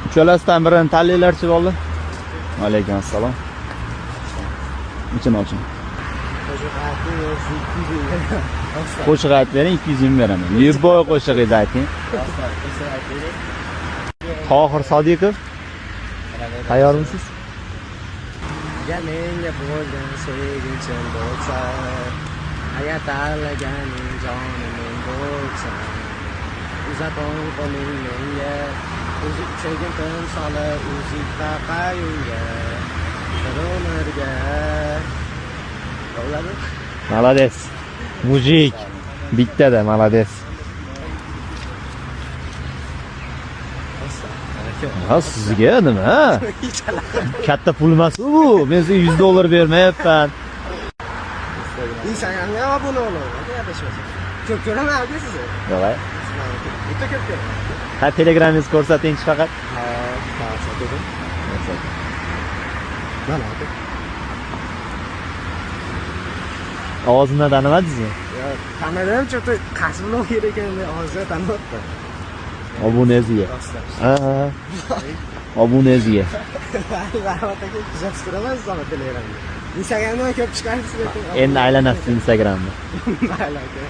Uchalasidan birini tanlanglarchi, bolalar. Alaykum assalom. Ichini oching. Qo'shiq aytib bering, 200 ming beraman. Любой qo'shig'ingizni ayting. Tohir Sodiqov. Tayyormisiz? Agar menga bo'lgan sevginchim bo'lsa, agar tanlaganing jonim bo'lsa, uzatong qo'ling menga, o'zi sevgim timsoli o'zik taqayunga, bir umrga. Bo'ladi? Молодец. Мужик. Bittada, молодец. Ha, sizga nima? Katta pul emas bu. Men sizga 100 dollar bermayapman. Instagramga ham obuna olaman, adashmasam. Ko'p ko'raman aka sizni. Yo'q. Juda ko'p ko'raman. Ha, Telegramingizni ko'rsatingchi faqat. Ha, ko'rsatdim. Mana aka. Ovozimdan tanimadingizmi? Yo'q, tanidim, cho'ta qaysi bloger ekan deb hozir taniyapti. Obunasiga. Ha, ha. Obunasiga. Rahmat aka, kuzatib turaman sizni Telegramda. Instagramdan ko'p chiqarsiz lekin. Endi aylanasiz Instagramda. Mayli aka.